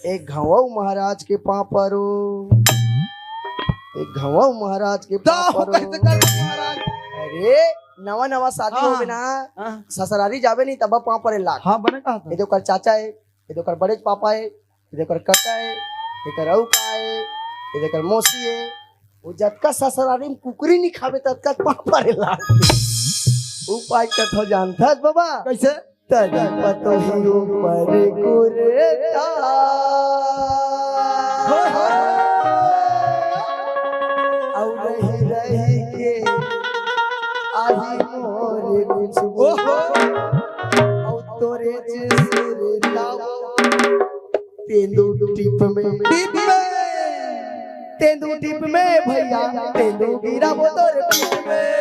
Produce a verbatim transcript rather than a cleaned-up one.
एक घांव महाराज के पांव परो, एक घांव महाराज के पांव परो। कैसे कर महाराज? अरे, नवा नवा शादी हाँ, होगे ना, हाँ। ससुरारी जाबे नहीं, तब पांव परे लाग। हाँ, बने कहा था। ये तो कर चाचा है, ये तो कर बड़े पापा है, ये तो कर कका है, ये कर अऊ का है, ये तो कर मौसी है। वो जतका ससुरारी में कुकरी नहीं खाबे, ततका पांव परे लाग। उपाय कथो जानथस बाबा? कैसे? तरी पतोही ऊपर कुरता। अउ रही रही के आही मोरे खुशबू। ओहो। अउ तोरे जे सुरता। तेंदू टीप में। टीप में। तेंदू टीप में भैया, तेंदू गिरा वो तोरे टीप में।